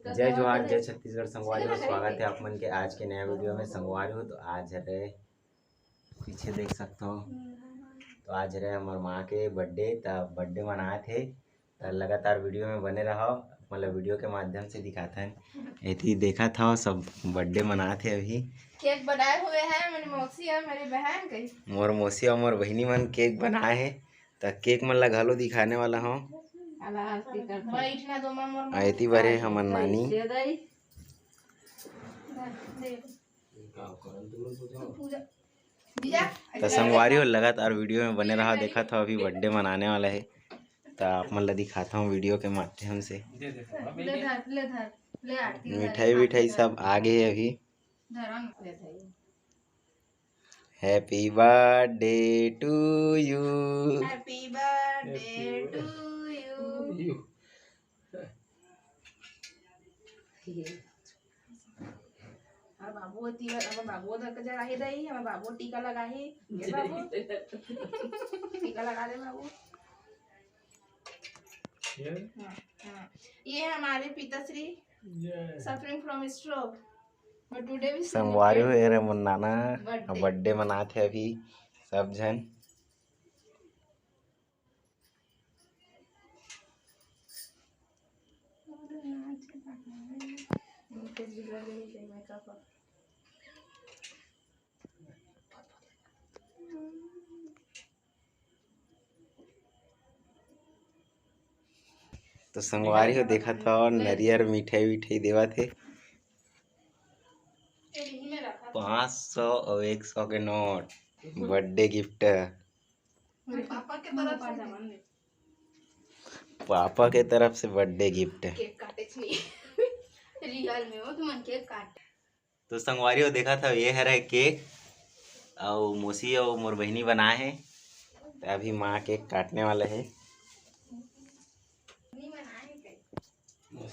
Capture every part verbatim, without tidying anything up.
जय जोहार, जय छत्तीसगढ़ संगवारी हो, स्वागत है आप मन के आज के नया वीडियो में। संगवारी हो, तो आज हरे, पीछे देख सकते हो, तो आज हरे हमर माँ के बर्थडे, त बर्थडे मनात हे। त लगातार वीडियो में बने रहो, मतलब वीडियो के माध्यम से दिखाथन। एती देखत हव, सब बर्थडे मनात हे अभी। केक बनाए हुए हैं मेरी मौसी और मेरी बहन कही। मोर मौसी और मोर बहिनी मन केक बनाए हे, त केक मन ला घलो दिखाने वाला हूँ। बैठना दो माँ, मोर आ, एती बरे हमर नानी। दे दे। पूजा। त संगवारी हो, लगातार वीडियो में बने रहा, देखत हव अभी बर्थडे मनाने वाला है, त आप मन ला दिखाता हूँ वीडियो के माध्यम से। ले धर, ले धर, ले आरती धर, मिठाई आरती विठाई धर। सब आ गए है अभी। धरा न, ले धर। Happy birthday to you। Happy birthday to you। अरे बाबू, ती-, हमर बाबू धर के जगाही दई, हमर बाबू टीका लगाही। ये बाबू, टीका लगा दे बाबू। ये? हाँ, हाँ। ये हमारे पिताश्री ये। Suffering from stroke। But today we संगवारी हो, एरे मोर नाना birthday। बर्थडे मनात हे अभी सब झन। तो संगवारी हो, देखत हव, नरियर मिठाई विठाई देवत हे। पाँच सौ और एक सौ के नोट, बर्थडे गिफ्ट। पापा के तरफ से। पापा के तरफ से बर्थडे गिफ्ट। केक काटे छी। रियल में हो तुमन केक काटे। तो संगवारी हो, देखत हव, ये हरे केक, अउ मौसी अउ मोर बहिनी बनाए हे। त अभी माँ केक काटने वाला है।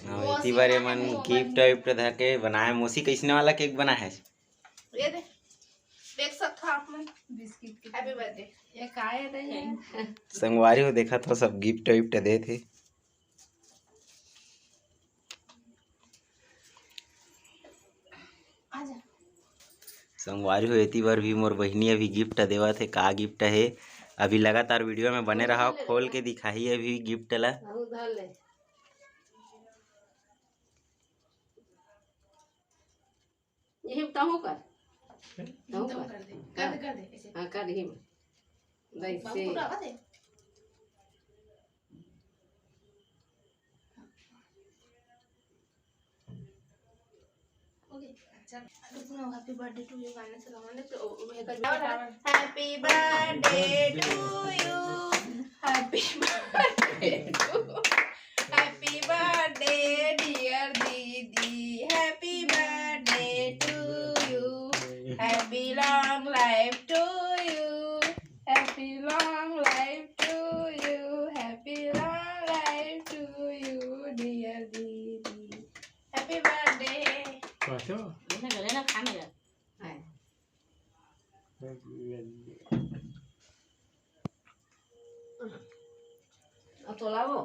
अउ एती बार एमन गिफ्ट विफ्ट धर के बनाए। मौसी, कैसने वाला केक बनाए है? ये दे, देख सकत हो आप मन। बिस्किट के। Happy birthday। ये काय है? संगवारी हो, देखत हव, सब गिफ्ट विफ्ट देत हे। आजा। संगवारी हो, एती बार भी मोर बहिनी अभी गिफ्ट देवत हे। का गिफ्ट हे, अभी लगातार वीडियो में बने रहा, खोल के दिखाही अभी गिफ्ट ला। अहू धर ले। यही तहूँ कर। तहूँ कर। कर दे, कर दे, कर दे, ऐसे। हाँ, कर ही। वैसे। बाबू को आवा दे। ओके, चल। रुक ना, Happy birthday to you गाने से गावा ना, तो वो है कर। Happy birthday to you। Happy birthday to, happy birthday dear दीदी, happy birthday to you, happy long life to you, happy long life to you, happy long life to you dear दीदी, happy birthday। पाछो। लेना, लेना, खाने का। हाँ। अब तो लाओ।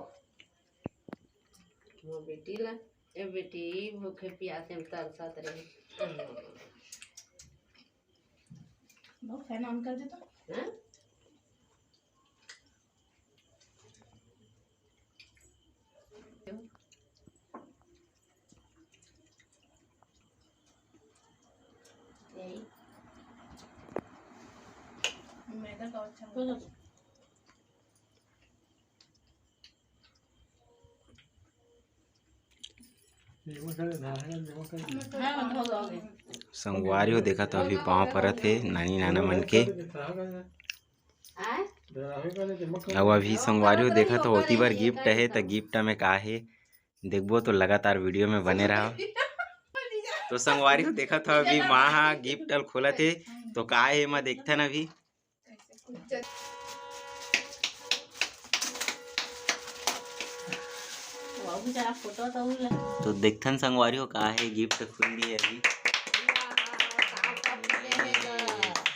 वो बेटी ला, ए बेटी, भूखे प्यासे में तरसत रही। बहुत fan on कर दे तो। हाँ? यही। मैदा का अच्छा होता है। संगवारी हो, देखा तो अभी पाँव परत हे नानी नाना मन के। अउ अभी संगवारी हो, देखा तो ओती बर गिफ्ट हे, त गिफ्ट में का हे देखबो, तो लगातार वीडियो में बने रहो। तो संगवारी हो, देखा तो अभी माँ हा गिफ्ट ल खोलत हे, तो का हे एमा देखथन अभी। तो देखथन संगवारी हो, का हे गिफ्ट खुल दिए अभी।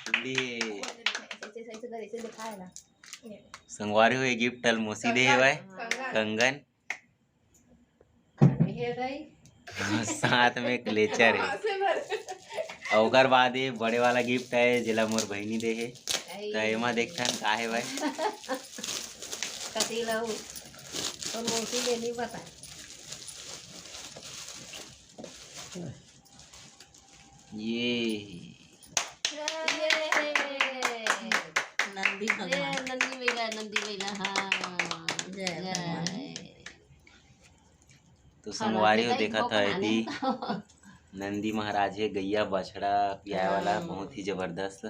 खुल दिए। संगवारी हो, ये गिफ्ट अलमोसी दे हवय। कंगन। कंगन। ये दई। साथ में क्लेचर है। अउ ओकर बाद ये बड़े वाला गिफ्ट है, जेला मोर बहिनी दे हे। त एमा देखथन का हे भाई। कति लहू? तो मौसी ले नहीं बता। ये नंदी भगवान। नंदी भैया, नंदी भैया, हाँ। जय भगवान। तो संगवारी हो, देखत ह एती नंदी महाराज हे, गैया बछड़ा पियाए वाला, हाँ। बहुत ही जबरदस्त।